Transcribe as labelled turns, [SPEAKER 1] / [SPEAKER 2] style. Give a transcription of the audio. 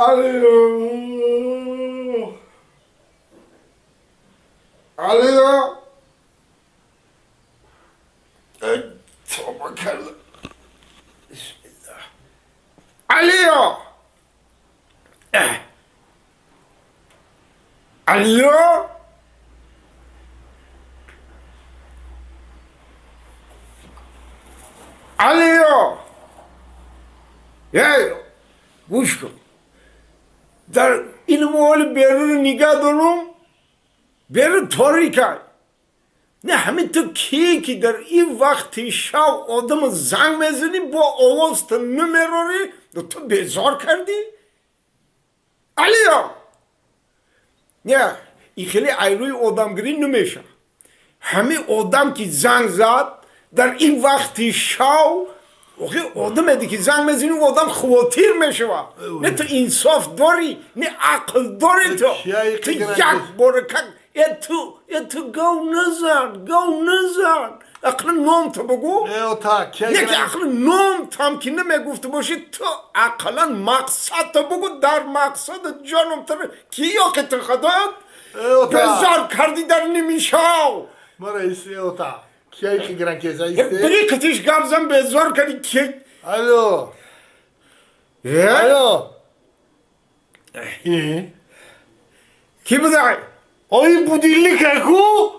[SPEAKER 1] Алло. Алло. Тавба кардам. Бисмиллаҳ. Алло. Алло. Алло. Гӯш кун. Дар ин моли берун нигаҳ дорум, берун торика. Не ҳамин ту кӣ, ки дар ин вақти шав одам занг мезанӣ, бо овоз ту намерорӣ, ту безор кардӣ? Алло. Не, ин хеле айрӯи одамгирӣ намешавад. Ҳамин одам ки занг зад дар ин вақти шав, охи одаме ки занг мезанӣ, одам хавотир мешавад. Не ту инсоф дорӣ, не ақл дорӣ ту. Ту як бора как ту ту гов назан, гов назан. Ақлан ном ту бугӯ. Не ки ақлан ном там ки намегуфта бошӣ, ту ақлан мақсад ту бугӯ, дар мақсад ҷоном ту ки ёки ту худат безор кардӣ дар ними шав. Бери китиш гап зан, безор кардӣ ки.
[SPEAKER 2] Алло. Алло.
[SPEAKER 1] Ки будай?
[SPEAKER 2] Ой, будильник ку?